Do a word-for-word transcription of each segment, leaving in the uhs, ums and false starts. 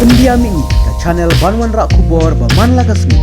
India Mih, ka channel ban wanrah khubor ba man la ka sngi.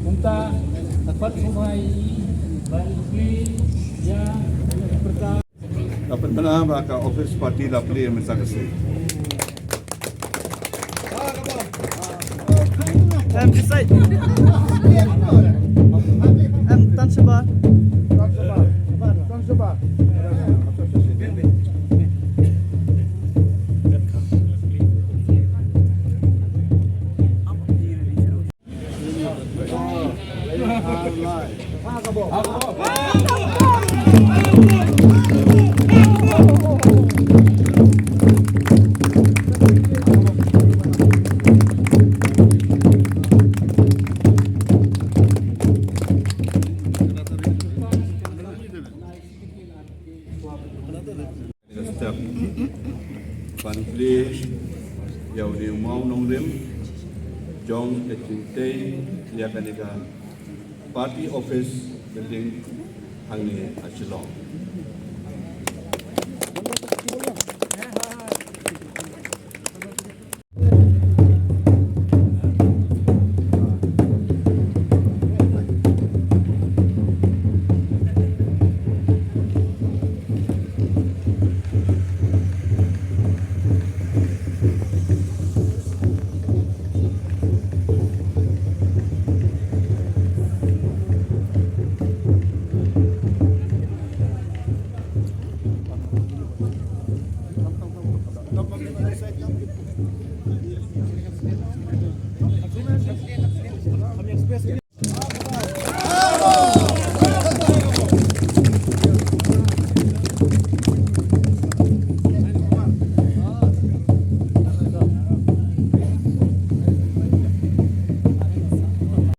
Kumta, ka kwah sngewbha ïa i ban plie ïa ka pyrta. Ka pynbna ba ka office party la plie mynta ka sngi. Em, this side. Em, tan sha ba. Step ban plie ïa une u mawnongrim jong ka jingtei ïa kane ka party office building hangne ha Shillong.